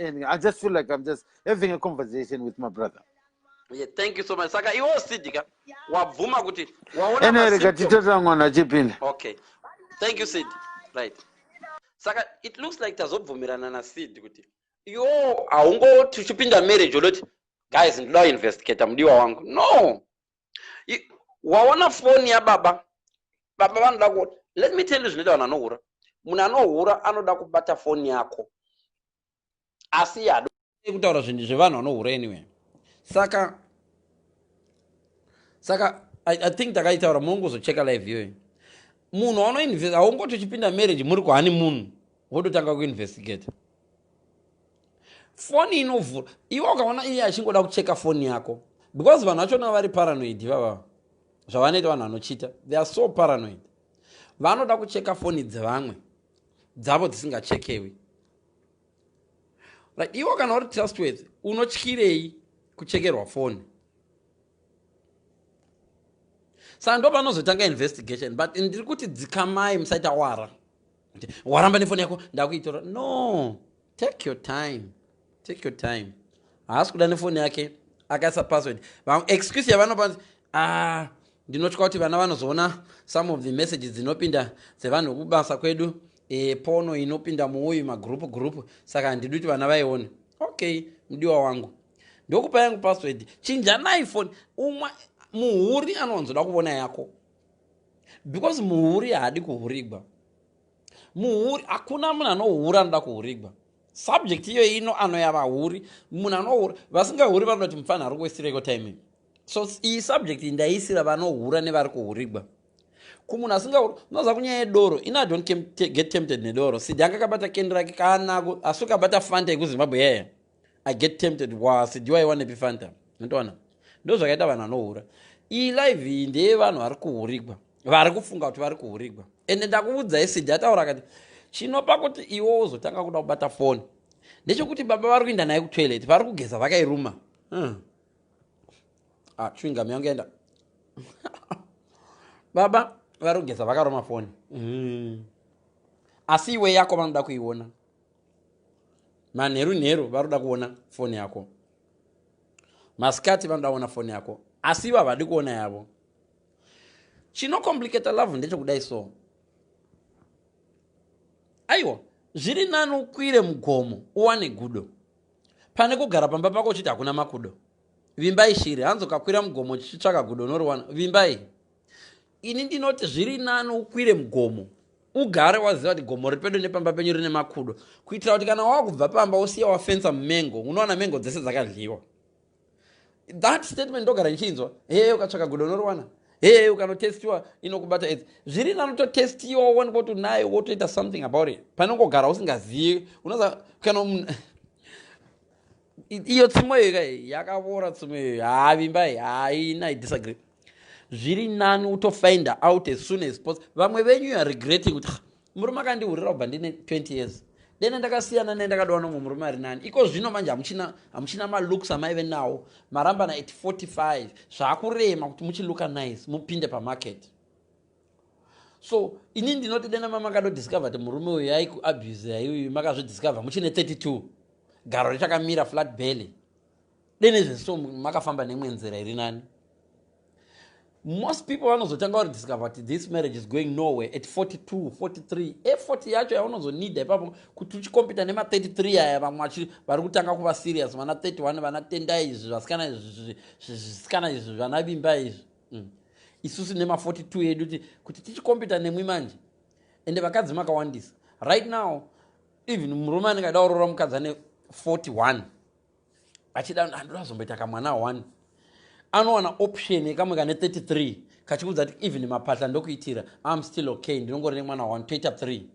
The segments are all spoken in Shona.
anything. I just feel like I'm just having a conversation with my brother. Yeah, thank you so much. Saka iwo Sid ka, wabvuma kuti waona Anyway, rega masymptoms. titota mwana achipinda. Okay, thank you, Sid. Right, saka it looks like tazobvumirana naSid kuti iwo haungoti uchipinda marriage unoti, "Guys, ndoda kuinvestigata mudiwa wangu." No. Waona foni yababa, baba vanoda kuona. Let me tell you zvinoita vanhu vanohura. Munhu anohura anoda kubata foni yako, asi hadi kutaura zvinhu zvevanhu vanohura. Anyway, saka I think takaitaura, munongozocheka live iyoyo. Munhu waunoinvest, haungoti uchipinda marriage, muri kuhoneymoon, wototanga kuinvestigate. Foni inovhura, iwe ukaona iye achingoda kucheka foni yako, because vanhu vachona vari paranoid ivava. Zvavanoita vanhu vanochita, they are so paranoid. Vanoda kucheka foni dzevamwe, dzavo dzisingachekewi. Right, iwe kana uri trustworthy, unotyirei kuchekerwa foni? Saka ndo panozotanga investigation. But ndiri kuti dzikamai, musaita wara, waramba nefoni yako, ndakuitora. No, take your time, take your time. Haasi kuda nefoni yake, akaisa password. Excuse yavanopa, "Ah, ndinotya kuti vana vanozoona some of the messages dzinopinda dzevanhu vekubasa kwedu, pono inopinda muuyu magroup group, saka handidi kuti vana vaione." Okay, mudiwa wangu, ndokupa yangu password, chinjanai foni. Umwe muhuri anowanzoda kuvona yako, because muhuri haadi kuhurigwa. Muhuri, hakuna munhu anohura anoda kuhurigwa. Subject iyo ino anoya vahuri. Munhu anohura, vasingahuri vanoda kuti mufanha ari kuwestireko time. So iyi subject ndaisira vanohura nevari kuhurigwa. Kumunhu asingahuri, unoziva, kunyaya yedoro ina, I don't get tempted nedoro. Sidi anga akabata kendi rake kanako, asi ukabata Fanta yekuZimbabwe yaya, I get tempted. Wa Sidi waiwanepi Fanta? Ndoona ndo zvakaita vanhu vanohura. Iyi live iyi ndeyevanhu vari kuhurigwa, vari kufunga kuti vari kuhurigwa. Ende ndakuudzai, Sidi ataura akati chinopa kuti iwe uzotanga kuda kubata foni ndechekuti baba vari kuenda naye kutoilet, vari kugeza vakairuma. Ah, chewing gum yangu yaenda. Baba vari kugeza vakaruma foni. Asi iwe yako vanoda kuiona manheru nheru, vari kuda kuona foni yako masikati, vanoda kuona foni yako, asi ivo havadi kuona yavo. Chinocomplicata love ndechekudai. So aiwa, zviri nani ukwire mugomo uwane gudo pane kugara pamba pako uchiti hakuna makudo. Vimbai shiri, hanzi ukakwira mugomo uchitsvaka gudo unoriwana. Vimbai, ini ndinoti zviri nani ukwire mugomo, ugare waziva kuti gomo riri pedo nepamba penyu rine makudo, kuitira kuti kana wakubva pamba usiya wafensa mumengo, unowana mengo dzese dzakadyiwa. That statement ndogara ndichinzwa, "He, ukatsvaka gudo unoriwana. He, ukanotestiwa inokubata AIDS." Zviri nani utotestiwa, uonekwa kuti unayo, wotoita something about it, panongogara usingazivi. Unoza kana iyo tsimo iyo yakavora, tsimo iyoyo havimbai haina. I disagree. Zviri nani utofind out as soon as possible. Vamwe venyu, you are regretting kuti, "Murume akandihurira kubva ndine 20 years, dene ndakasiyana naye, ndakadiwa nomwe murume ari nani." Iko zvino manje hamuchina malooks amaive nawo. Marambana at 45, zvaakurema kuti muchiluka nice mupinde pamarket. So ini ndinoti dena mamakadodiscover kuti murume uyu aikuabuse aiuyu, makazvidiscover muchine 32, garo richakamira, flat belly, dene zveso makafamba nemwe nzira iri nani. Most people vanozotanga vari discover kuti this marriage is going nowhere at 42, 43. E40 yacho yaunozonida ipapo kuti uchikompita nema33 aya, vamwe vari kutanga kuva serious vana 31, vana Tendai izvi, vasikana izvi, zvisikana izvi, vana Vimba izvi. Isusu nema42 edu kuti tichikompita nemwi manje. Ende vakadzi makawandisa right now. Even murume anenge ada kuroora mukadzi ane 41, achida, "Andinazomboita kamwana 1," anowana option yekamwe kane 33 kachikuudza kuti, "Even mapatla ndokuitira, am still okay, ndinongori nemwana 1, toita 3."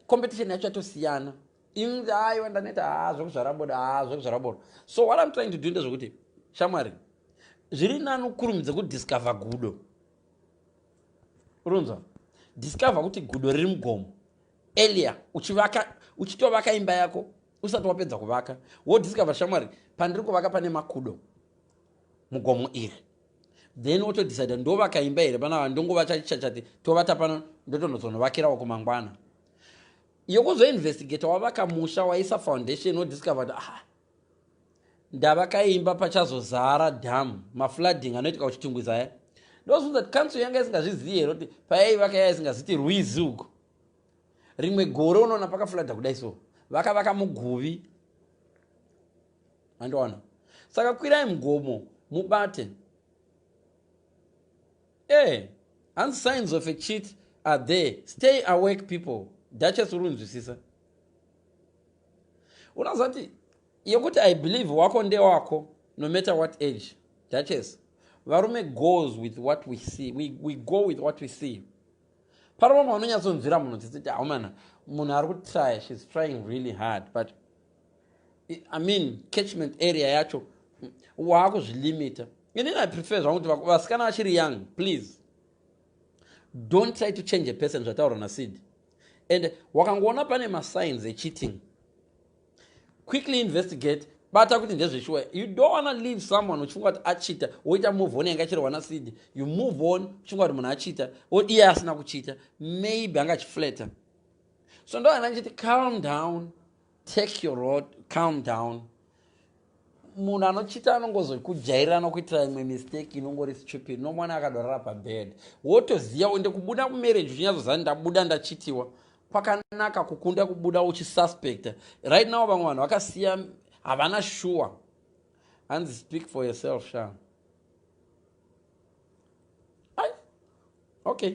Competition yacho yatosiyana. Aiwa, ndaneta, ha, zvekuzvara bodo, ha, zvekuzvara bodo. So what I'm trying to do ndezvekuti, shamwari, zviri nani ukurumidze kudiscover gudo. Urunzwa, discover kuti gudo riri mugomo earlier, uchivaka, uchitovaka imba yako, usati wapedza kuvaka wodiscover, "Shamwari, pandiri kuvaka pane makudo mugomo iri." Then wotodecida, "Ndovaka imba here panava, ndongova chachichachati, tovata pano, ndotonozonovakirawo kumangwana." Yokuzoinvestigata wavaka musha, waisa foundation, wodiscover kuti ah, ndavaka imba pachazozara dhamu, maflooding anoitika kuChitungwiza aya. Ndozvunza kuti council yanga isingazvizivi here kuti payaivaka yaya isingaziti rwizi uko rimwe gore unoona pakaflooda kudai, so vakavaka muguvi, andiona. Saka kwirai mugomo mubate. Hanzi signs of a cheat are there, stay awake people. Duchess, uri kunzwisisa? Unoziva kuti yekuti I believe wako ndewako no matter what age. Duchess, varume goes with what we see. We go with what we see. Pari vamwe vanonyatsonzwira munhu tsitsi, haumana munhu ari kutry, she's trying really hard, but I mean, catchment area yacho waakuzvilimita. Inini I prefer zvangu kuti vasikana vachiri young, please don't try to change a person. Zvataurwa naSid, and wakangoona pane masigns echeating, quickly investigate, bata kuti ndezveshuwa. You don't wanna leave someone uchifunga kuti achita, woita move on yanga ichirwa naSid. You move on uchifunga kuti munhu achita, iye asina kuchita, maybe anga achiflirta. So ndoana ndichiti calm down, take your road, calm down. Munhu anochita anongozokujairira nokuitira imwe mistake inongori stupid, nomwana akadorara pabed, wotoziva. Ende kubuda kumarriage uchinyatsoziva ndabuda ndachitiwa kwakanaka kukunda kubuda uchisuspecta. Right now vamwe vanhu vakasiya havana sure. Hanzi speak for yourself sha. Ai, okay,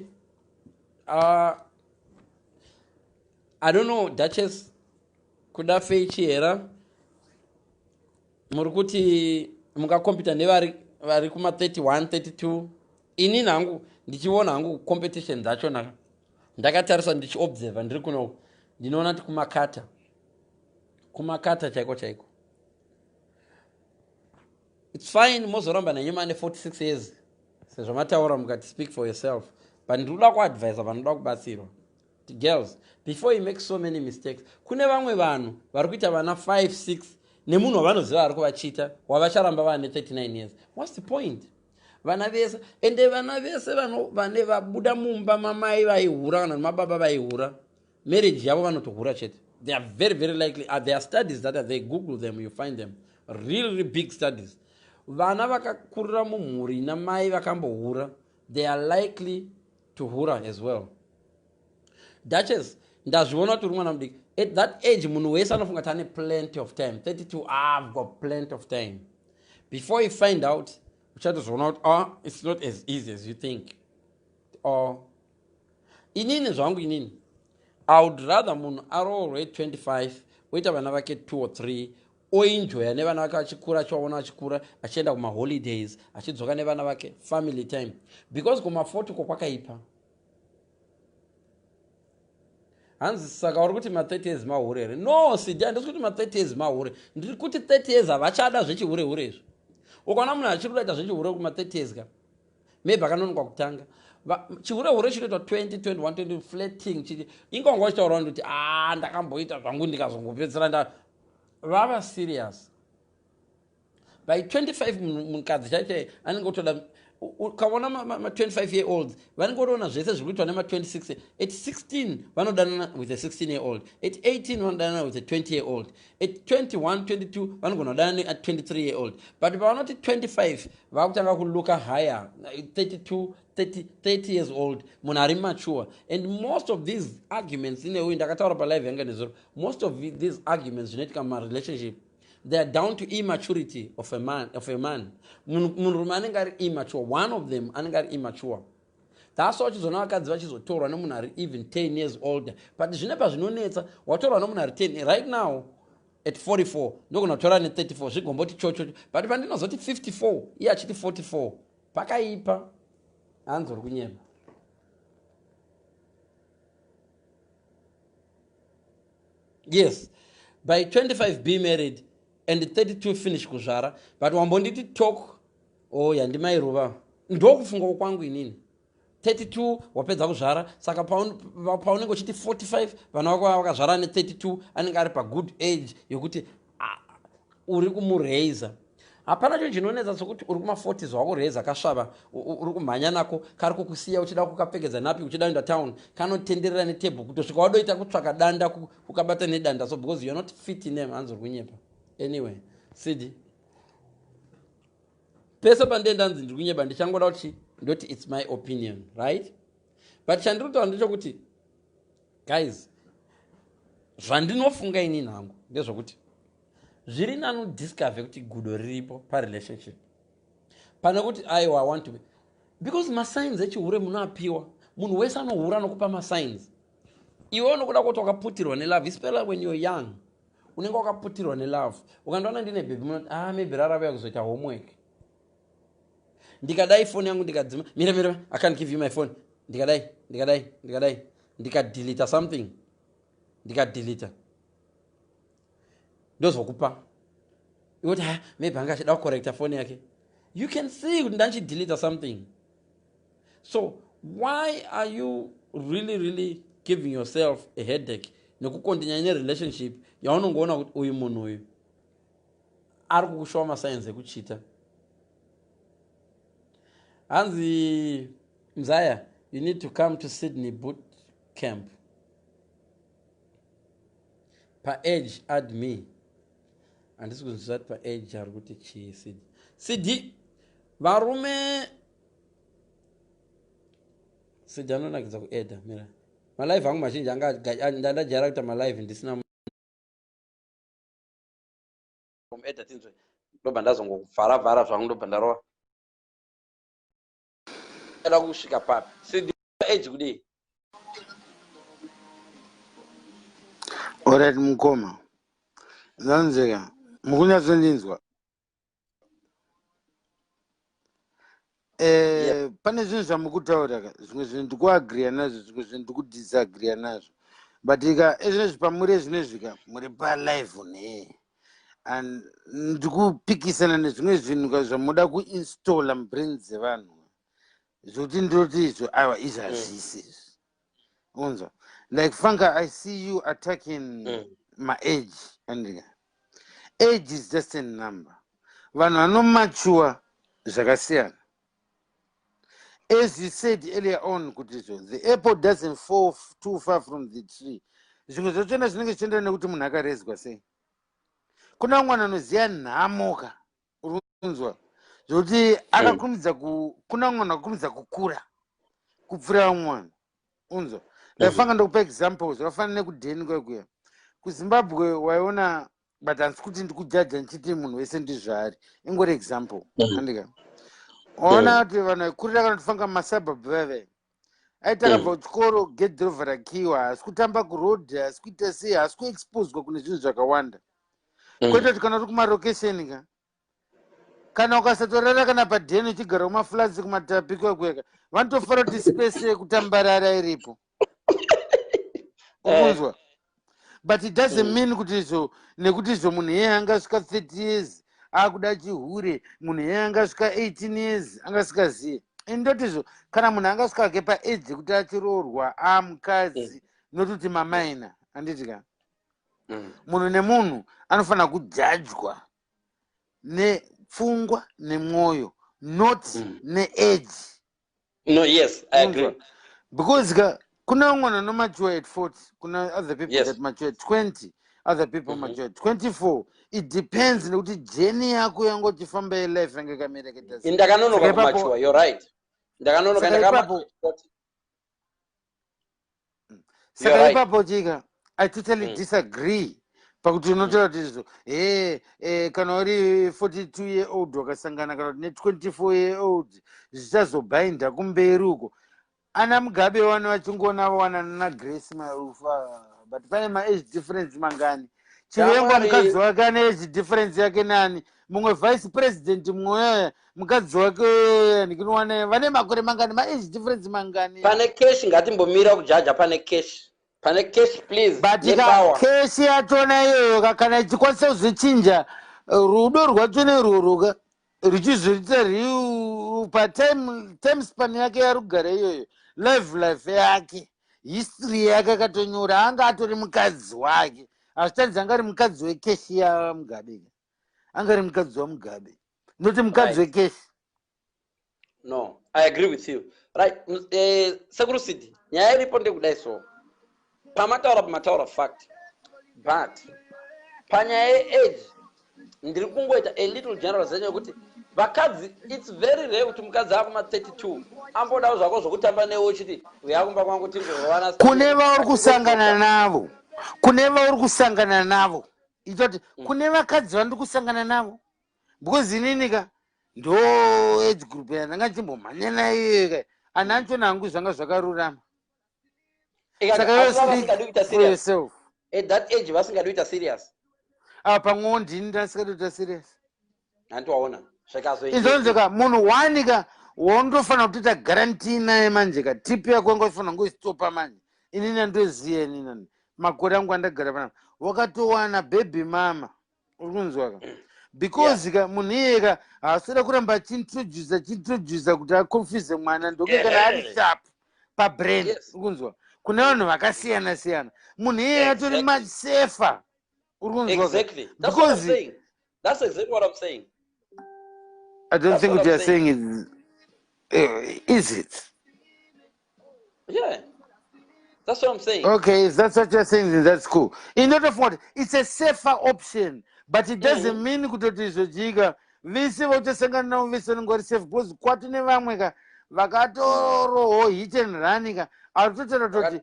I don't know, Duchess, kuda feichihera muri kuti mungakompita nevari vari kuma31 32. Inini hangu ndichiona hangu competition dzachona, ndakatarisa, ndichiobserva ndiri kuno, ndinoona kuti kumakata, kumakata chaiko chaiko, it's fine. Mozoramba nenyu mane 46 years sezvo mataura mukati speak for yourself, but ndiri kuda kuadvisa vanoda kubatsirwa. Girls, before you make so many mistakes, kune vamwe vanhu vari kuita vana 5 6 nemunhu wavanoziva ari kuvachita, wavacharamba vane 39 years. What's the point? Vana vese, ende vana vese vane vabuda mumba mamai vaihura kana nemababa vaihura, marriage yavo vanotohura chete. They are very very likely. There are studies that are there, google them, you find them, really, really big studies. Vana vakakurira mumhuri namai vakambohura, they are likely to hura as well. Duchess, ndazviona kuti uri mwana mudiki. At that age munhu wese anofunga kuti ane plenty of time. 32, ah, I've got plenty of time. Before you find out, uchatozoona kuti ah, it's not as easy as you think. Or inini zvangu, inini I would rather munhu aroorwe 25, oita vana vake 2 or 3, oenjoya nevana vake vachikura, achivaona vachikura, achienda kumaholidays, achidzoka nevana vake, family time, because kuma40 ko kwakaipa. Hanzi saka uri kuti ma30 years mahure here? No, Sidi, handisi kuti ma30 years mahure. Ndiri kuti 30 years havachada zvechihure hure izvo. Ukaona munhu achiri kudaita zvechihure kuma30 years ka, maybe akanonoka kutanga. Chihure hure chinoitwa 20 21 20, flirting chii. Inganga uchitaura kuti a ndakamboita zvangu, ndikazongopedzisira nda vava serious by 25. Mukadzi chaichai anenge otoda, ukaona ma25 year olds vanenge votoona zvese zviri kuitwa nema26. At 16 vanodanana with a 16 year old, at 18 vanodanana with a 20 year old, at 21 22 vanogona kudanana ne23 year old, but pavanoti 25 vakutanga kulooka higher. 32 30, 30 years old munhu ari mature. And most of these arguments inewe ndakataura palive yanga nezuro, most of these arguments zvinoitika mumarelationship, they are down to immaturity of a man, of a man. Munhurume anenge ari immature, one of them anenge ari immature. That's why uchizoona vakadzi vachizotorwa nemunhu ari even 10 years older. But zvine pazvinonetsa, watorwa nemunhu ari 10 right now at 44, ndogona kutora ne34, zvigomboti chochocho, but pandinozoti 54, iye achiti 44, pakaipa. Hanzi uri kunyema. Yes, by 25 be married and 32 finish kuzvara. But wambonditi talk, oh, yandimairuva. Ndokufunga kwangu inini, 32 wapedza kuzvara, saka paunenge uchiti 45, vana vako vakazvara ne32, anenge ari pagood age yokuti uri kumuraisa. Hapana chinhu chinonetsa sokuti uri kuma40s, wakureza kasvava, uri kumhanya nako, kari kukusiya uchida kukapfekedza napi, uchida kuenda town, kanotenderera netebhu kutosvika wadoita kutsvaka danda kukabata nedanda, so because you are not fit in them. Hanzi uri kunyepa. Anyway, cd pese pandenda nzi ndiri kunyeba, ndichangoda kuti ndoti it's my opinion, right? But chandiri kutaura ndechekuti, guys, zvandinofunga inini hangu ndezvokuti zviri nani udiscover kuti gudo riripo parelationship pane kuti aiwa, I want to be, because masigns echihure munoapiwa. Munhu wese anohura anokupa masigns. Iwe unokuda kuti wakaputirwa nelove, especially when you're young, unenge wakaputirwa nelove. Ukandiona ndine bhebhi, munoti, "Ah, maybe rarauya kuzoita homework." Ndikadai foni yangu ndikadzima, mira, mira, I can't give you my phone. Ndikadai, ndikadai, ndikadai, ndikadelita something, ndikadelita, ndozokupa. Iwoti, "Ha, maybe anga achida kucorrecta foni yake." You can see kuti ndanchidelita something. So why are you really, really giving yourself a headache nekucontinue nerelationship yaunongoona kuti uyu munhu uyu ari kukushowa masigns ekucheata? Hanzi, "Mzaya, you need to come to Sydney boot camp paage, add me." Handisi kunzwisisa kuti paage ari kuti chii. Cd, cd, varume, cd anonakidza kuedha. Mira, malive angu mazhinji anga ndandajaira kuita malive ndisina edha. Tinzwe, ndobva ndazongokuvhara vhara zvangu, ndobva ndarova da kusvika papi. Cd, age kudii? Alright, mukoma, ndanzeka mukunyatsondinzwa? Pane zvinhu zvamukutaura ka, zvimwe zvinhu ndikuagriya nazvo, zvimwe zvinhu ndikudisagriya nazvo, but ka ezvinezvi pamuri, ezvinezvi ka muri palive ne and ndikupikisana nezvimwe zvinhu ka zvamuda kuinstalla mubrain dzevanhu, zvokuti ndinoti izvo, aiwa, izvi hazvisi izvi. Unzwa, like fanka, I see you attacking maage, andika age is just a number. Vanhu vanomature zvakasiyana. As you said earlier on kuti izvo, the apple doesn't fall too far from the tree. Zvimwe zvachona zvinenge zvichienderana nekuti munhu akarezwa sei. Kuna mwana anoziva nhamoka, uri kunzwa, zvokuti akakurumidza kuna mwana akakurumidza kukura kupfuura vamwe vanhu, unzwa. Ndaifanga ndokupa example zvakafanana nekudheni kwekuya kuZimbabwe waiona, but handisi kuti ndikujaja ndichiti munhu wese ndizvaari, ingori example. Andika waona kuti vanhu vaikurira kana kutifanga mumasuburbs vave aiti akabva kuchikoro, gedhi robva rakiwa, haasi kutamba kurodhi, haasi kuita sei, haasi kuexposwa kune zvinhu zvakawanda. Kwete kuti kana uri kumarokesheni ka, kana ukasatorara kana padheni, uchigara kumaflats kumatapi kwekweka, vanotofanira kuti space yekutambarara iripo, ukunzwa. But it doesn't mean kuti izvo, nekuti izvo munhu iyeye angasvika 30 years akuda chihure, munhu iyeye angasvika 18 years angasikaziye. Indoti izvo, kana munhu angasvika ke paage yekuti achiroorwa, amukadzi, nototi mamaina, handiti ka? Munhu nemunhu anofanira kujajwa nepfungwa nemwoyo, not neage. No, yes, I agree. Unzwa? Because ka kuna vamwe vanhu vanomature at 40, kuna other people that mature at 20, other people mature at 24. It depends nekuti journey yako yanga uchifamba yelife yanga yakamira yakaita sei. Ndakanonoka Saka ipapo kumature, you're right, ndakanonoka. Saka ipapo You're saka right. ipapo chika I totally disagree pakuti unotaura kuti izvo, he, kana uri 42-year old wakasangana kana kuti ne24-year old, zvichazobhainda kumberi uko. Ana Mugabe vano vachingoona vawanana naGrace Marufa, but pane maage difference mangani? Chivengwa Shamwari. mukadzi wake ane age difference yake nani? Mumwe vice president mumwe mukadzi wake ndikinowana vane makore mangani, maage difference mangani? Pane cash, ngatimbomira kujaja pane cash, pane cash, please. But ka Nepower. Cash yachona iyoyo ka, kana ichikwanisa kuzvichinja rudo rwacho nerworwo ka, ruchizoita real patime, time span yake yarugara iyoyo, live life yake, history yake akatonyora, anga atori mukadzi wake. Hazvitaridzi anga ari mukadzi wecash yaMugabe, anga ari mukadzi waMugabe. Noti mukadzi wekeshi. No, I agree with you. Right, Sekuru City, nyaya iripo ndekudai. So pamataura, pamataura fact, but panyaya yeage ndiri kungoita a little generalization yekuti vakadzi, it's very rare kuti mukadzi akuma 32 ambodawo zvako zvokutamba newe, uchiti uya kumba kwangu tingorwana. Kune vauri kusangana navo, kune vauri kusangana navo, itoti kune vakadzi vandiri kusangana navo, because ininika ndo age group yandanga ndichimbomhanya nayo ka. Ani anchona hangu zvanga zvakarurama. Saka iwe speak for yourself. At that age vasingadi kuita serious. Ah, pamwewo ndini ndasingadi kuita serious. Handiwaona. Izvonzo ka, munhu one ka waundofanira kutoita guarantee naye manje ka, tip yako yanga uchifanira kungoistopa manje. Inini andoziya, inini makore angu andagara panapa, wakatowana baby mama, uri kunzwa ka? Because ka munhu iyeye ka haasida kuramba achiintroduce, achiintroduce kuti aconfuse mwana. Ndoke kana ari sharp pabrain. Uri kunzwa? Kune vanhu vakasiyana siyana, munhu iyeye atori much safer, uri kunzwa? Exactly. That's what I'm Because saying. That's exactly what I'm saying. I don't That's think what what you I'm are saying is it? Yeah. That's what I'm saying. Okay, if that's what you're saying, then that's cool. In order for what, it's a safer option, but it doesn't mean kutoti izvojika vese vauchasangana navo vese vanenge vari safe, because kwati nevamwe ka vakatoroho hit and run ka, aritotaura toti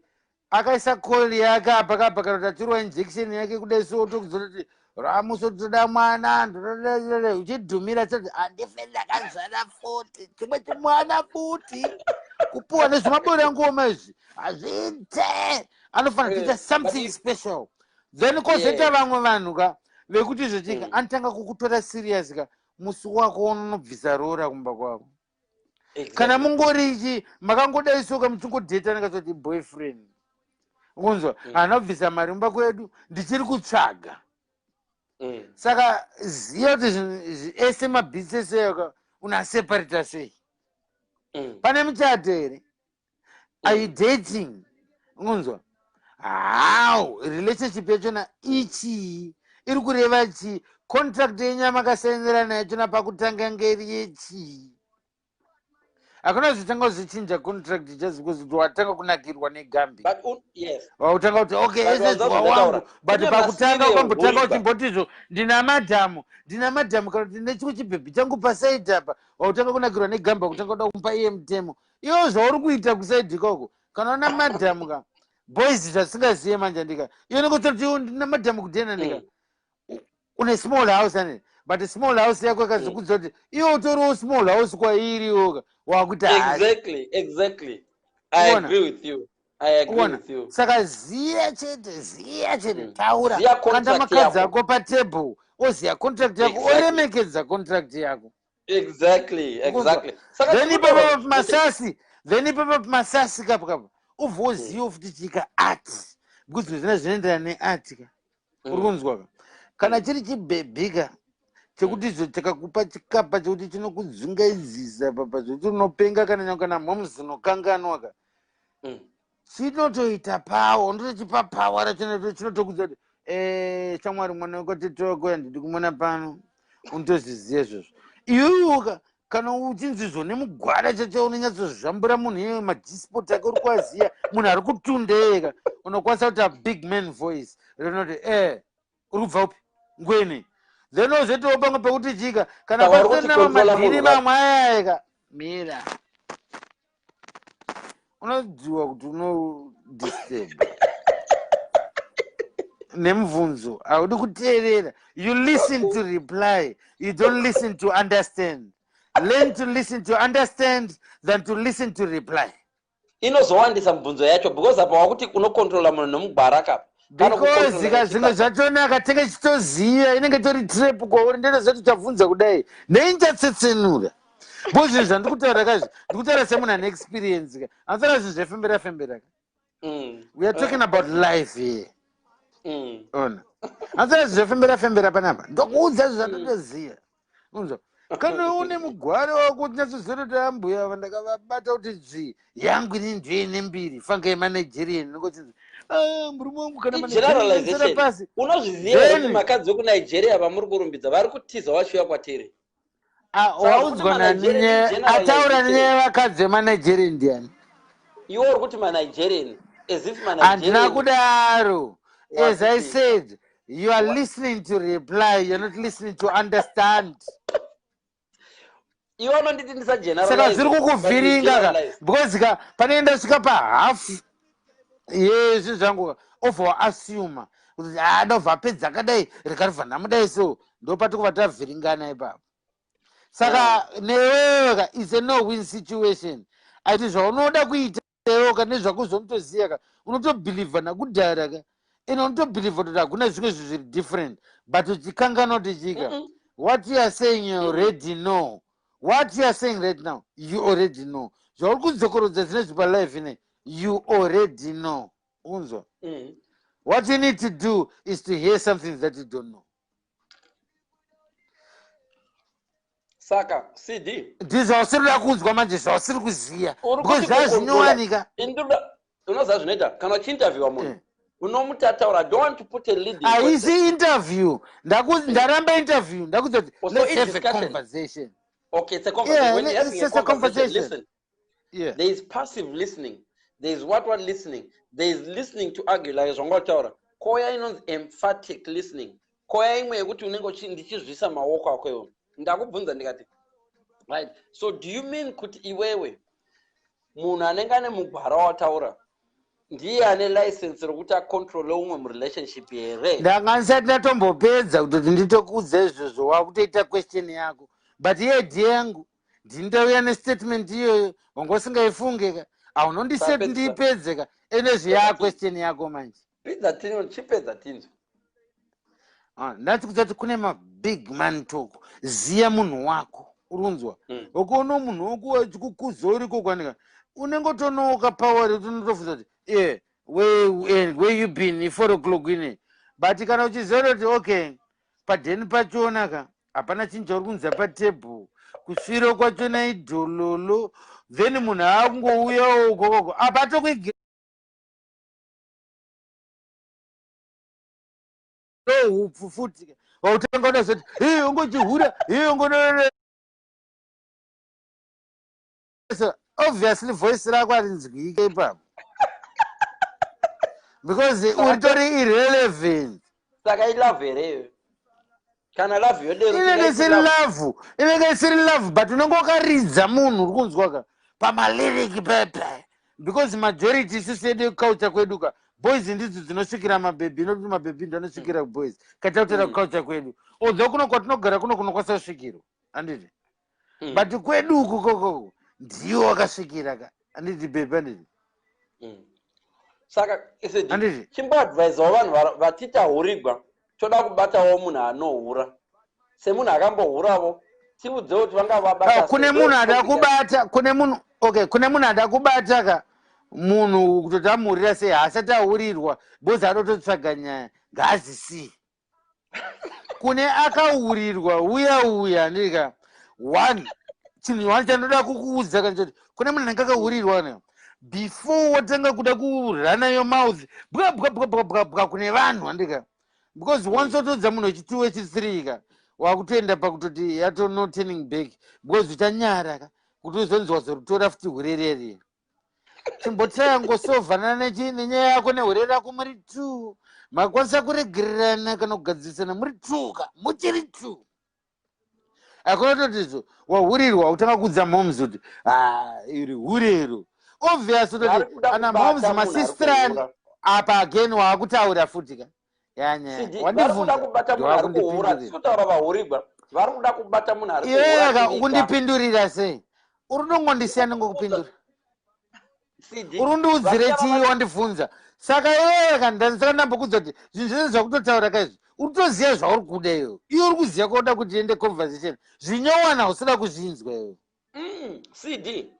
akaisa coil yake apa kapa, kana kuti achirwa injection yake kudai so, otokuzototi ramuso toda mwana, ndoda uchidhumira chati handife ndakazvara futi chimwe chimwana futi, kupuwa nezvimabori ngoma izvi hazviite. Anofanira kuita something special. Then kwozoita vamwe vanhu ka vekuti zvochika anotanga kukutora serious ka musi wako unonobvisa roora kumba kwako. Kana mungori ichi makangodai soka, muchingodhetana katoti boyfriend, unzwa? Haana kubvisa mari mumba kwedu, ndichiri kutsvaga. Saka ziva kuti zvinhu ese mabhizinesi eka unaseparata sei. Pane muchato here? Are you dating? Unzwa? How relationship yachona ichii, iri kureva chii? Contract yenyu yamakasainirana yachona pakutanga ngeri yechii? Hakuna kuzotanga kuzochinja contract just because kuti watanga kunakirwa negambi. But yes. Wautanga kuti okay, But ese wanza wangu, kuzvitaura. but Kune pakutanga masiri ukambotanga ehuriba. uchimbotizvo ndina madhamu, ndina madhamu, kana kuti ndine chimwe chibhebhi changu paside apa, wautanga kunakirwa negamba, kutanga kuda kumupa iye mutemo iwo zvauri kuita kuside ikoko. Kana una madhamu ka, boys, zvasingaziye manje, ndika iwe nekutoti ndina madhamu kudhena, ndika une small house ane, but small house yako ikazokudza kuti iwe utoriwo small house kwairiwoka, wakuti hasha. Exactly. I Uona? agree with you. I agree Uona? with you. Saka ziya chete, ziya chete, taura. Ziya kanda contract makadzi yako. ako patable, oziya contract yako, oremekedza contract yako. Ukunzwa? Saka Then chikutaura ipapo pamasasi, then ipapo pamasasi kapo kapo ubva woziva futi chika art, because zvina zvinoenderana neart ka, uri kunzwa ka? Kana chiri chibhebhi ka chekuti izvo chakakupa chikapa chekuti chinokudzungaidzisa papa zvekuti unopenga, kana nyange kana moms unokanganwa ka, chinotoita power, unotochipa power racho, chinotokudza kuti shamwari, mwana wekotete wako yandidi kumona pano, unotozviziva izvozvo iyoyoka. Kana uchinzi zvo nemugwara chacho, unonyatsozvambura munhu iyeyo, maG-spot ake uri kuaziya, munhu ari kutundeka, unokwanisa kuita big man voice rinoti uri kubva upi ngweni? Then ozoitawo pamwe pekuti chika kana Saka uri pasina kuti controla mamadhiri munhu ka? mamwe ayayeka mira, unodziwa kuti unodisturb nemubvunzo, haudi kuteerera. You listen to reply, you don't listen to understand. Learn to listen to understand than to listen to reply. Inozowandisa mibvunzo yacho, because apa wakuti unocontrola munhu nemugwara kapa. Kana Because kucontrola ka zvimwe nechikapa. zvachona katenge chitoziva inenge tori trap kwauri. Ndinozoti chabvunza kudai nei, nchatsetsenura, because zvinhu zvandikutaura kazvi, ndikutaura semunhu ane experience ka, anotaura zvinhu zvefembera fembera ka. We are talking about life here. Ona, anotaura zvinhu zvefembera fembera panapa, ndokuudza zvinhu zvandinoziva, unzwa? Kana une mugware wako uchinyatsoziva kuti ambuya ava ndakavabata kuti dzvi yangu ini ndoine mbiri fanga yemaNigerian, nokochinzi "Ah, murume wangu kana maNigerian Igeneralization. pasi." Unozviziva here kuti Then makadzi vekunigeria vamuri kurumbidza vari kutiza vachiuya kwatiri? Ah, Saka kuti waudzwa nani maNigerian nyaya ataura generalize nenyaya yevakadzi vemaNigerian ndiani? Iwe uri kuti maNigerian, as if Handina maNigerian kudaro. As I wakuti said, you are listening to reply, you're not listening to understand. Iwe unonditi Saka ndisageneralize, zviri but you kukuvhiringa ka, generalize. because ka pane ndasvika pahalf yezvinhu zvangu ka, obva waasuma kuti ah, ndobva apedza akadai, rekaribva ndamudai, so ndopati kuva tavhiringana ipapo. Saka newewe ka, it's a no win situation. Aiti zvaunoda kuita iwewe ka nezvakuzonotoziva ka, unotobhilivha nakudhara ka, ende unotobhilivha kuti hakuna zvimwe zvinhu zviri different, but uchikanganwa kuti chika what you are saying you already know. What you are saying right now you already know. Zvauri kudzokorodza zvinezvi palife ine, you already know. Unzwa? What you need to do is to hear something that you don't know. Saka CD, Ndizvausiri kuda kunzwa manje, zvausiri kuziya, uri because kuti kokonzola zvazvinyowanika. Unoziva zvinoita kana uchiinterviewa munhu, unomutataura. I don't want to put a leading question. Haisi interview. Ndaramba interview, ndakudza kuti Oh, so let's it's have a discussion. conversation. Okay, it's a conversation. Yeah, When you're it's having a just a conversation, conversation. listen. Yeah. There is passive listening, there is what listening, there is listening to argue, like zvangotaura. Koya inonzi emphatic listening, koya imwe yekuti unenge ndichizvisa maoko ako iwe. Ndakubvunza ndikati, right, so do you mean kuti iwewe munhu anenge ane mugwara wataura ndiye ane license rokuti acontrole umwe murelationship here? Ndanga ndisati ndatombopedza kutoti nditokuudza izvozvo, wakutoita question yako. But iye yangu ndinotauya nestatement iyoyo, wanga usingaifunge ka, haunondiseti. Sapedza. Ndiipedze ka, ende zviyaa question yako manje. Pedza tino, chipedza tinzwa. Ah, ndati kuzati kune mabig man talk. Ziya munhu wako, urunzwa? Ukaona munhu wako achikukuza uriko kwanika, unenge utonoka power rekuti unotofunza kuti e where you been i4 o'clock ine. But kana uchiziva kuti okay, padheni pachona ka hapana chinhu chauri kunza patebhuru, kusviro kwachona idhololo, then munhu aakungouyawo ukokoko apa atokuigira hupfu futi, wautanga udazoti e ungochihura e ungono. Obviously voice rako harinzwike ipapo because uritori irrelevant. Saka ilove here iyoyo? Kana love yodero, Inenge tingaiti isiri love. Love inenge isiri love, but unenge wakaridza munhu, uri kunzwa ka, pamalyric pepe, because majority isusu yedu culture kwedu ka, boys ndidzo dzinosvikira mabhebhi, nokuti mabhebhi ndo anosvikira boys katautira. Culture kwedu, although kuno kwatinogara kuno kunokwanisa kusvikirwa, handiti? But kwedu uku kokoko ndiwo wakasvikira ka, handiti bhebhi, handiti? Saka isedi, Handiti? chimboadvisawo vanhu vatiti ahurigwa, toda kubatawo munhu anohura semunhu akambohuravo, tiudzewo kuti vanga vabata Ah, kune sei. munhu ada Topic yacho. kubata, kune munhu, okay, kune munhu ada kubata ka, munhu kutoti amuhurira sei, haasati ahurirwa because anototsvaga nyaya, ngaazisiye. Kune akahurirwa, uya uya ndika one chinhu one chandoda kukuudza kana choti kune munhu anenge akahurirwa ne, before watanga kuda kurana your mouth bwa bwa bwa bwa bwa bwa kune vanhu, andika, because once watoudza munhu wechi2, wechi3 ka, wakutoenda pakutoti yato no turning back, because uchanyara ka kuti uzonzi wazorutora futi hurereri. Chimbotraya ngosovhanana nenyaya yako nehure rako muri two, makwanisa kuregererana kana kugadzirisana muri two ka, muchiri two. Hakuna toti izvo wahurirwa utanga kuudza moms kuti "Ah, iri hurero." Obvious Vari kutoti kuda ana kubata moms munhu ari masistrani kuhura. apa again waakutaura futi ka yanyaya. CD, vari kuda Wandibvunza, kubata munhu ari kuhura. ndowakundipindurira. Tisi kutaura vahurigwa, vari kuda kubata munhu ari kuhura Iwewe ka, tiriga. ukundipindurira sei? Uri unongondisiya ndingokupindura. CD, Uri undiudzire vasiya chii? Wandibvunza, saka iwewe ka, ndandisaka ndambokudza kuti zvinhu zvese zvakutotaura ka izvi, uri kutoziva zvauri kuda iwewe. Iwe uri kuziva kwauda kuti ende conversation, zvinyowana usida kuzvinzwa iwewe. CD.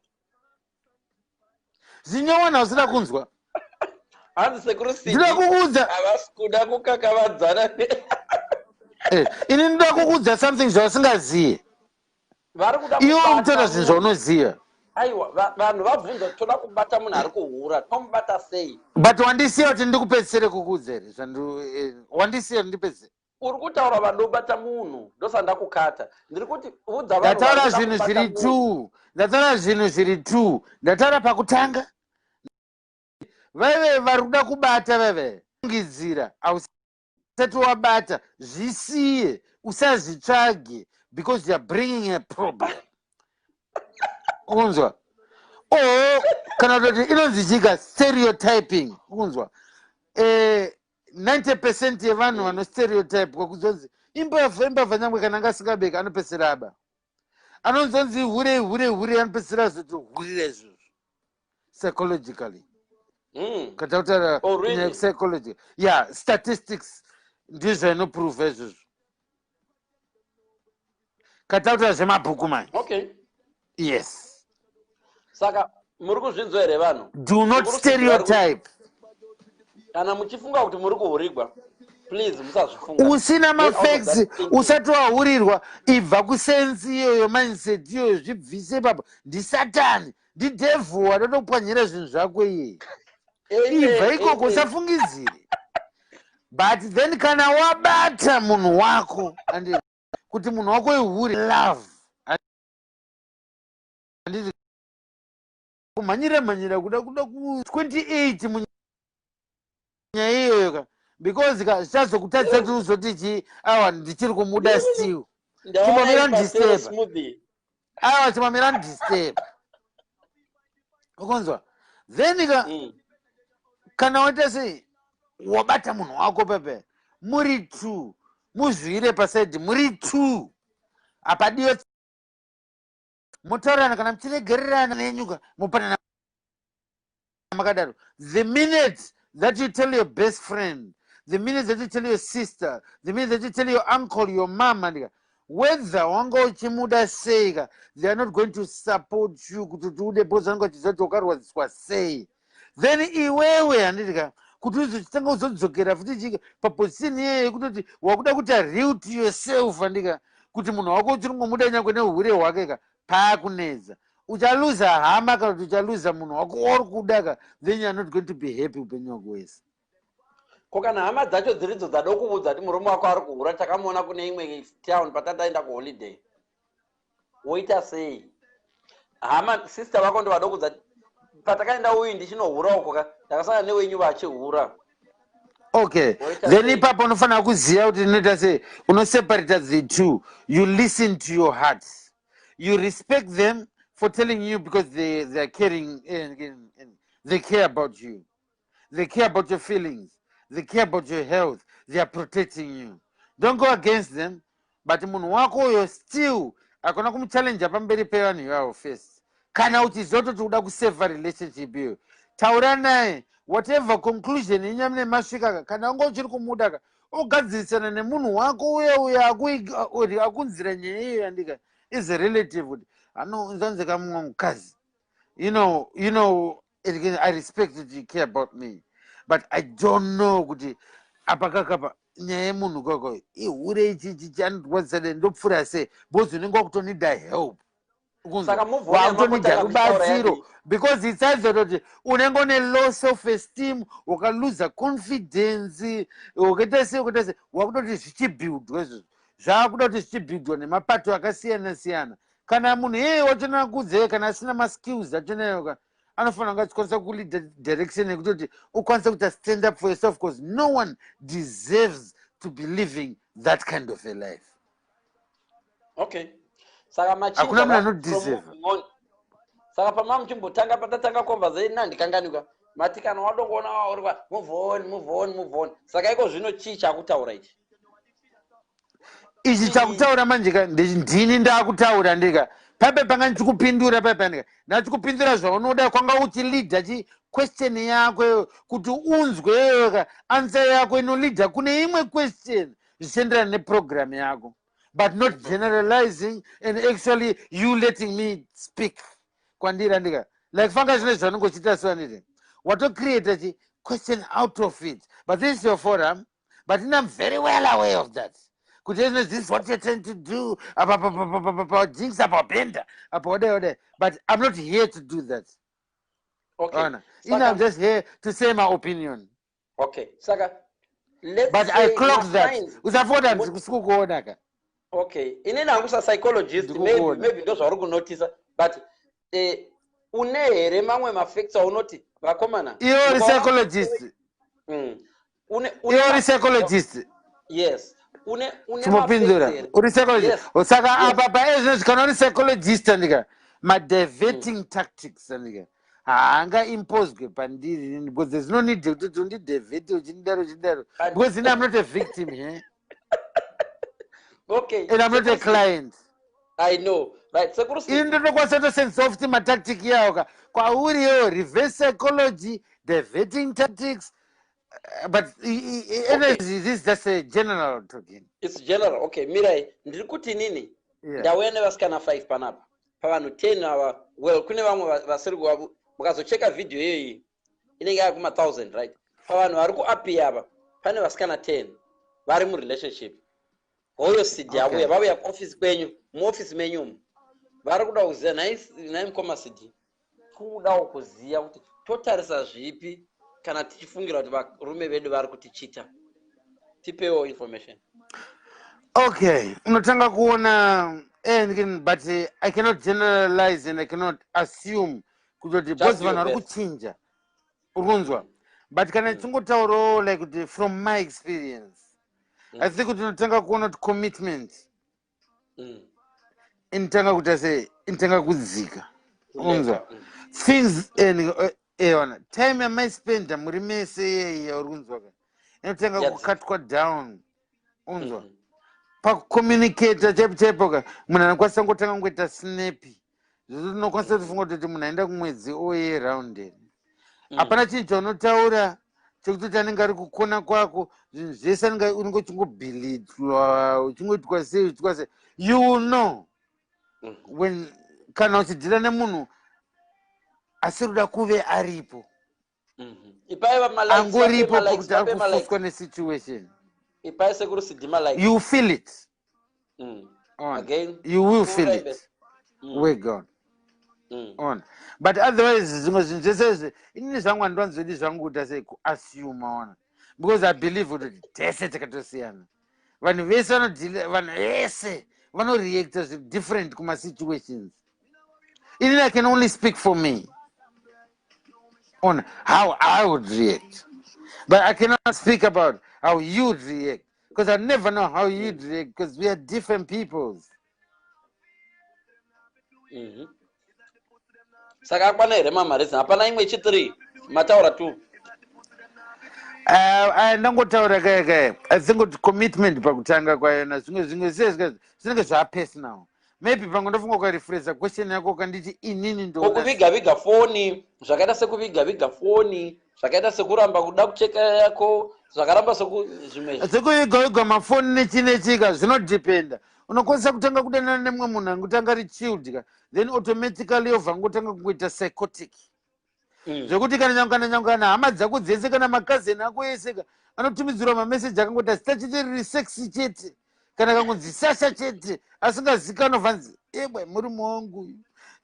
Zvinyowana usida kunzwa. Hanzi sekuru CD Ndinoda kukuudza. havasi kuda kukakavadzana. Ini ndinoda kukuudza something zvausingaziye. Vari kuda Iwe kubata ukutaura zvinhu munhu. zvaunoziva. Aiwa, vanhu vabvunza kuti toda kubata munhu ari kuhura, tomubata sei? But wandisiya kuti ndikupedzisere kukuudza here? Wandisiya kuti ndipedzisere. Uri kutaura vanobata munhu, ndosanda kukata. Ndiri kuti udza vanhu Ndataura vari kuda zvinhu kubata zviri munhu. two. Ndataura zvinhu zviri two. Ndataura pakutanga, vaive vari kuda kubata, vaive fungidzira. Hausati wabata, zvisiye, usazvitsvage, because you are bringing a problem. Ukunzwa? O kana kutoti inonzi chika stereotyping. Ukunzwa? 90% yevanhu vanostereotype kwakuzonzi imbavha, imbavha, nyangwe kana anga asingabeka, anopedzisira aba. Anonzonzi hure, hure, hure, anopedzisira azotohurira izvozvo psychologically. Kana kutaura Oh, really? kunyaya psychology, yeah, statistics ndizvo inoprova izvozvo. Kataura zvemabhuku manje. Yes. Saka muri kuzvinzwa here, vanhu? Do not Sekuru Sindi vari stereotype. Kana muchifunga kuti muri kuhurigwa, please musazvifunga. Usina Get out of mafacts, that thinking. usati wahurirwa, ibva kusense iyoyo, mindset iyoyo, zvibvise ipapo. Ndisatani, ndidevil adotopwanyira zvinhu zvako iyeye. Ibva ikoko. Amen. Usafungidzire. But then kana wabata munhu wako, and kuti munhu wako ihure, love, handiti? Kumhanyira mhanyira kuda ku 28 munyaya iyoyo ka, because ka zvichazokutadzisa kuti uzoti chi awa, ndichiri kumuda still. Ndaona Chimamira iri pasero ndiseva. smoothie. Aiwa, chimamira ndiseva. Ukunzwa? Then ka kana waita sei, wabata munhu wako pepe, muri two, muzvire paside, muri two, hapadiwe mutaurana kana muchiregererana nenyuka, mupanana makadaro. The minute that you tell your best friend, the minute that you tell your sister, the minute that you tell your uncle, your mom, andika, whether wanga uchimuda sei ka, they are not going to support you kuti tiude, because vanenge vachiziva kuti wakarwadziswa sei. Then iwewe, handiti, kuti uzochitanga uzodzokera futi chika paposition iyeyo yekutoti wakuda kuita real to yourself, andika, kuti munhu wako uchiri kungomuda nyangwe neuhure hwake ka, paakunetsa uchaluza hama kana kuti uchaluza munhu wako wauri kuda ka, then you are not going to be happy upenyu hwako wese. Ko kana hama dzacho dziridzo dzada kuudza kuti murume wako ari kuhura, takamuona kune imwe town patataenda kuholiday, woita sei? Hama, sister vako ndo vada kuudza, patakaenda uyu ndichinohura uko ka, ndakasangana newenyu vachihura. Okay. Woita Then sei? ipapo unofanira kuziva kuti inoita sei. Unoseparata the two. You listen to your heart. You respect them for telling you because they are caring and they care about you, they care about your feelings, they care about your health, they are protecting you. Don't go against them. But munhu wako uyo still akona kumuchallenja pamberi pevanhu ivavo first. Kana uchiziva kutoti uda kuseva relationship iyoyo, taura naye. Whatever conclusion yenyamune masvika, kana unge uchiri kumuda ka, ogadzirisana nemunhu wako uya uya akunzira nyaya iyoyo, yandika is a relative, kuti anonzanzeka mumwe mukadzi, I respect that you care about me, but I don't know kuti apa kakapa nyaya yemunhu koko ihure ichichi chandirwadzisa, dai ndopfuura sei, because unenge wakutonida help. Saka move on. Wakutonida Yamapotanga muchitaura rubatsiro. yadii? Because it's either kuti unenge une low self esteem, wakaluza confidence, wakaita sei, wakaita sei, wakutoti zvichibuildwa izvozvo, zvaakuda kuti zvichibuildwa nemapato akasiyana siyana. Kana munhu iyeye wachona kudzeye, kana asina maskills achonayo ka, anofanira kunge achikwanisa kulead direction yekutoti ukwanise kuita stand up for yourself, because no one deserves to be living that kind of a life. Okay, saka machinja Hakuna munhu ka anodeserve. from moving on. Saka pama muchimbotanga, patatanga conversation, nandikanganikwa mati kana wadongoona uri move on, move on, move on. Saka iko zvino chii chakutaura ichi? Ichi chakutaura manje ka, ndini ndakutaura ndika paipe panga ndichikupindura paipe ndika ndachikupindura zvaunoda. Kwanga uchileada chi question yako iyoyo kuti unzwe iyoyo ka, answer yako inoleada kune imwe question zvichienderana neprogram yako, but not generalizing and actually you letting me speak kwandiri, andika, like fanga zvine zvaunenge uchiita so, anditi watocreata chi question out of it. But this is your forum, but I'm very well aware of that, kuti this is what you're trying to do, apa pa pa pa pa pa jinx, apa benda, apa wadai wadai, but I'm not here to do that. Ona, ina, I'm just here to say my opinion. Okay, saka Let's But I say clock that. masigns. Usafoda ndisikukuona ka. Okay, inini hangu sapsychologist, maybe Ndikukuona. Maybe ndo zvauri kunotisa, but une here mamwe mafacts aunoti vakomana Iwe uri psychologist. Une Iwe uri psychologist. Yes, une Chimopindura. mafacts here. Uri psychologist. Yes. Saka Yes. apa paezvinozvi kana uri psychologist, andika madiverting tactics, andika haangaimposwe pandiri inini, because there's no need yekuti undidiverte uchindidaro uchindidaro, because ini I'm not a victim here and I'm not a client. I know, right, sekuru Ini Steve. ndinokwanisa kutosensa futi matactic iyawo ka kwauriyo, reverse psychology, diverting tactics, but energy, this is just a general talking. It's general, okay. Mirai, ndiri kuti nini, ndauya nevasikana 5 panapa pavanhu 10 ava. Well, kune vamwe vasiri kuva. Mukazocheka vhidhiyo iyoyi inenge yava kuma1000, right? Pavanhu vari kuapi ava pane vasikana 10 vari murelationship. Hoyo CD auya, vauya kuofisi kwenyu, muofisi menyu umu, vari kuda kuziva. Nhai mukoma CD, kudawo kuziva kuti totarisa zvipi kana tichifungira kuti varume vedu vari kutichita. Tipewo information. Okay, unotanga kuona but I cannot generalize and I cannot assume kutoti because Do your vanhu vari best. Kuchinja, uri kunzwa? But kana tichingotaurawo like kuti from my experience, I think kuti unotanga kuona kuti commitment inotanga kuita sei, inotanga kudzika, unzwa? Things and ona time yamaispenda muri mese iyeiya, uri kunzwa ka, inotanga kukatwa down, unzwa? Pakucommunicata chaipo chaipo ka, munhu anokwanisa kungotanga kungoita snappy, zvekuti unokwanisa kutofunga kutoti munhu aenda kumwedzi oye round here. Hapana chinhu chaunotaura chekutoti anenge ari kukona kwako. Zvinhu zvese anenge unenge uchingobhilitwa, uchingoitwa sei, uchiitwa sei. You will know when kana uchideala nemunhu asiri kuda kuve aripo, Ipai malikes, angoripo vape malikes, pakuti ari vape malikes. kufoswa nesituation. Ipai sekuru CD malikes. You feel it. On Again. You will feel Pfuurai. it. We're gone. On but otherwise zvimwe zvinhu zvese izvi, inini zvangu handiwanzodi zvangu kuita sei, kuassume, ona, because I believe kuti tese takatosiyana. Vanhu vese vanodeala, vanhu vese vanoreacta zviri different kumasituations. Inini I can only speak for me on how I would react, but I cannot speak about how you'd react, because I never know how you'd react, because we are different peoples. Saka akwana here mamarezi? Hapana imwe chi3, mataura 2. Ndangotaura kaya kaya, I think kuti commitment pakutanga kwayona, zvimwe zvinenge zvapersonal. Maybe pamwe ndofunga ukarefresa question yako ukanditi inini ndoona Kuviga viga foni, zvakaita sekuviga viga foni, zvakaita sekuramba kuda kucheka yako, zvakaramba seku zvimwe. Dzekuviga mafoni nechinechika zvinodependa. Unokwanisa kutanga kudanana nemumwe munhu angotanga ari chilled ka, then automatically yobva angotanga kungoita psychotic, zvekuti kana nyangana nyangana hama dzako dzese kana makazeni ako ese ka anotumidzirwa mameseji akangoti zita chete riri sexy chete, kana kangonzi Sasha chete asingazikanwa, vanzi ebwe murume wangu,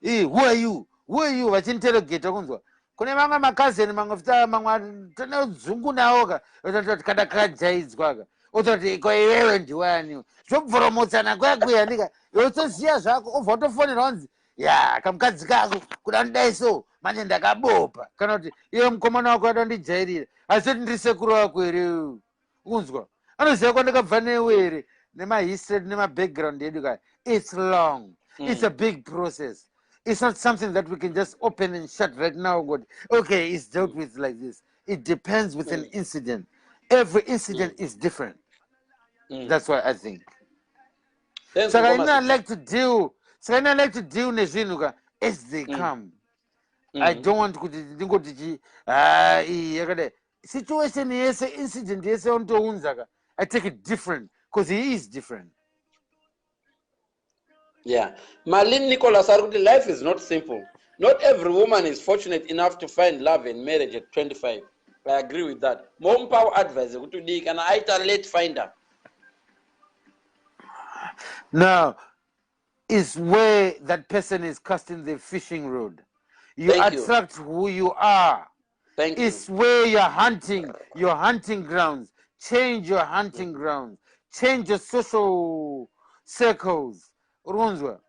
who are you, who are you, vachiinterrogata, kunzwa? Kune mamwe makazeni, mamwe futi mamwe tone dzungu nawo ka, ototi kada kajaidzwa ka, ototi ko iwewe ndiwani, zvobvoromotsana kuya kuyanika, iwe utoziya zvako, obva utofonera wanzi ya kamukadzi kako kuda ndidai so manje ndakabopa, kana kuti iwe mukomana wako ada ndijairira, asi kuti ndiri sekuru wako here, unzwa? Anoziva kwandakabva newe here, nemahistory nemabackground edu kaya. It's long. It's a big process. It's not something that we can just open and shut right now. God, okay, it's dealt with like this. It depends with an incident. Every incident is different. That's why I think Thanks, saka Mukoma ini I Sidi. like to deal, saka ini I like to deal nezvinhu ka as they come. I don't want kuti ndingoti chi ha iyi yakadai, situation yese, incident yese yaunotounza ka, I take it different because he is different. Yeah. Marlene Nicholas ari kuti life is not simple. Not every woman is fortunate enough to find love and marriage at 25. I agree with that. Momupawo advice yekuti udii kana aita late finder? Now is where that person is casting the fishing rod. You Thank you. Attract who you are. Thank you. It's where you're hunting, your hunting grounds. Change your hunting grounds, change your social circles. Uri kunzwa?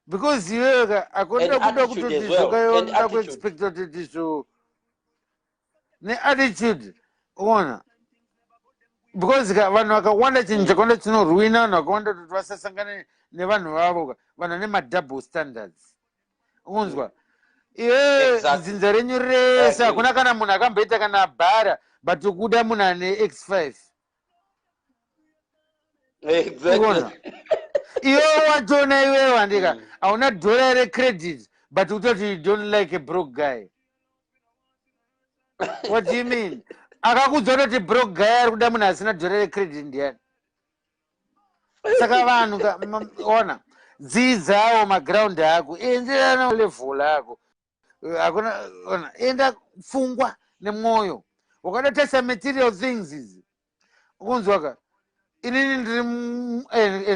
Because iwewe hakuda kuda kutoti zvokaona kuexpecta kutoti zvo neattitude, uona? Because ka vanhu vakawanda, chinhu chakawanda chinorwina vanhu vakawanda kuti vasasangane nevanhu vavo ka, vanhu vane madouble standards, unzwa? Iwe dzinza renyu rese hakuna kana munhu akamboita kana bhara, but kuda munhu ane X5. Uona iwe watona, iwewe handika hauna dhora recredit, but utoti you don't like a broke guy. What do you mean? Akakudza kutoti broke guy ari kuda munhu asina dhora recredit ndiani? Saka vanhu, ona, dzidzawo maground ako, enderana level ako. Hakuna, ona, enda pfungwa nemwoyo. Wakada tarisa material things idzi, ukunzwaka? Inini ndiri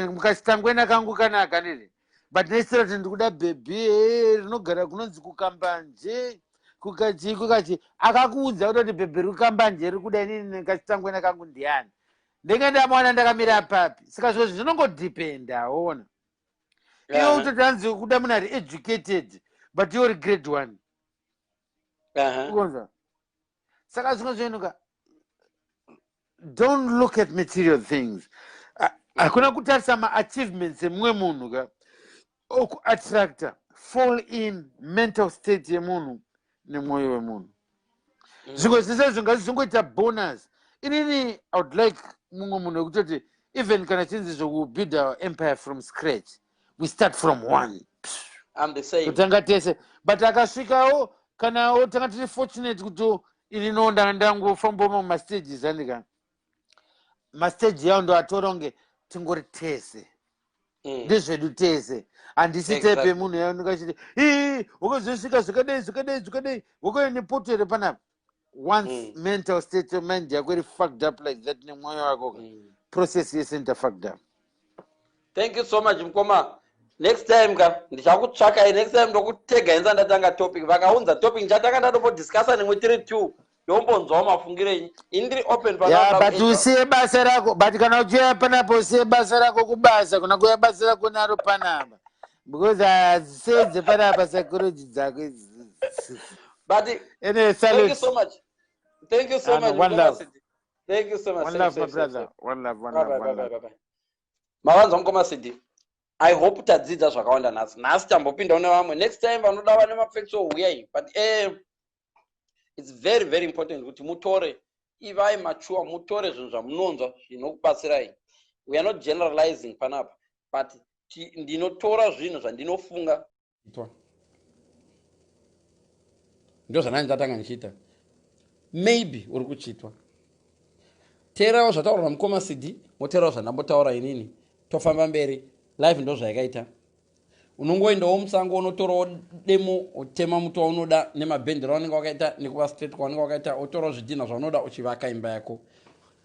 mukachitangwena kangu kanaka nini, but nesira kuti ndikuda bhebhi rinogara kunonzi kukambanje, kukachi kukachi. Akakuudza kutoti bhebhi riri kukambanje riri kuda inini kachitangwena kangu ndiani? Ndenge ndamuwana ndakamira papi? Saka zviro zvinongodhipenda, ona. Iwe utoti hanzi kuda munhu ari educated, but iwe uri grade 1. Ukonza? Saka zvimwe zvinhu ka, don't look at material things. Hakuna kutarisa maachievements emumwe munhu ka okuattracta. Fall in mental state yemunhu nemwoyo wemunhu. Zvimwe zvese zvingazvingoita bonus. Inini I would like mumwe munhu wekutoti even kana chinzi zvokubuild our empire from scratch, we start from one. I'm the same. Kutanga tese, but akasvikawo, kana tanga tiri fortunate kuti inino ndanga ndangofambawo mumastages, andika mastage yawo ndo atora kunge tingori tese. Ndezvedu tese, handisi type yemunhu yaunongachiti ii wakazosvika zvakadai zvakadai zvakadai, wakauya nepoto here panapa? Once mental state of mind yako iri fucked up like that nemwoyo wako, process yese ita fucked up. Thank you so much, mukoma. Next time ka ndichakutsvakai. Next time ndokutega inza ndatanga topic. Vakaunza topic, ndichatanga ndatombodiscussa nemwe tiri two, ndombonzwawo mafungiro enyu. Ini ndiri open. Ya, but usiye basa rako. But kana uchiuya panapa, usiye basa rako kubasa, kuna kuuya basa rako naro panapa, because hadzisedze panapa psychology dzako idzi. But anyway, thank you salute. So much, thank you so Ah, no, much, one mukoma love. Sidi. Thank you so much. One Safe, love, my safe, safe, brother. Safe. One love, one Bye, love, bye, one bye, love. bye, bye. Mavanzwa mukoma Sidi. I hope tadzidza zvakawanda nhasi. Nhasi tambopindawo nevamwe. Next time vanoda vane mafacts ouyai. But it's very very important kuti mutore, ivai mature, mutore zvinhu zvamunonzwa zvinokubatsirai. We are not generalizing panapa, but ndinotora zvinhu zvandinofunga. Ndo zvandanga ndatanga ndichiita. Maybe uri kuchitwa, teerawo zvataurwa namukoma CD, moteerawo zvandambotaura inini, tofamba mberi. Life ndo zvayakaita. Unongoendawo musango, unotorawo demo, otema muti waunoda nemabhendero aunenge wakaita, nekuva straight kwaunenge wakaita, otorawo zvidhinha zvaunoda, uchivaka imba yako.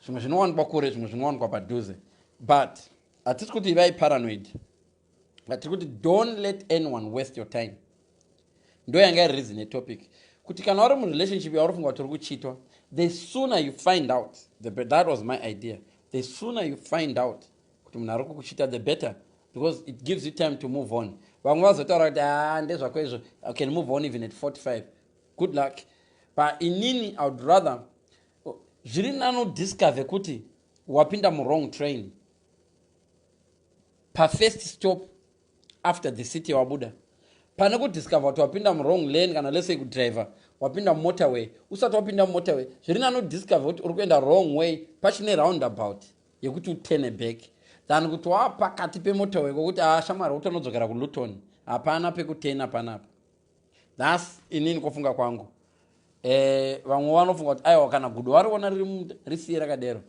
Zvimwe zvinowanikwa kure, zvimwe zvinowanikwa padhuze, but hatisi kuti ivai paranoid, but tiri kuti don't let anyone waste your time. Ndo yanga iri reason yetopic, kuti kana uri murelationship yauri funga kuti uri kuchitwa, the sooner you find out the that was my idea, the sooner you find out kuti munhu ari kukuchita, the better, because it gives you time to move on. Vamwe vazotaura kuti a ndezvako izvo, I can move on even at 45, good luck. But inini I would rather, zviri nani udiscover kuti wapinda muwrong train pafirst stop after the city wabuda, pane kudiscover kuti wapinda muwrong lane. Kana let's say kudriver, wapinda mumotorway, usati wapinda mumotorway, zviri nani udiscover kuti uri kuenda wrong way pachine roundabout yekuti uturne back, than kuti wava pakati pemotorway kwokuti a shamwari, utonodzokera kuLuton, hapana pekutena panapa. Thats inini kufunga kwangu. Vamwe vanofunga kuti aiwa, kana gudo variona riri risiye rakadero.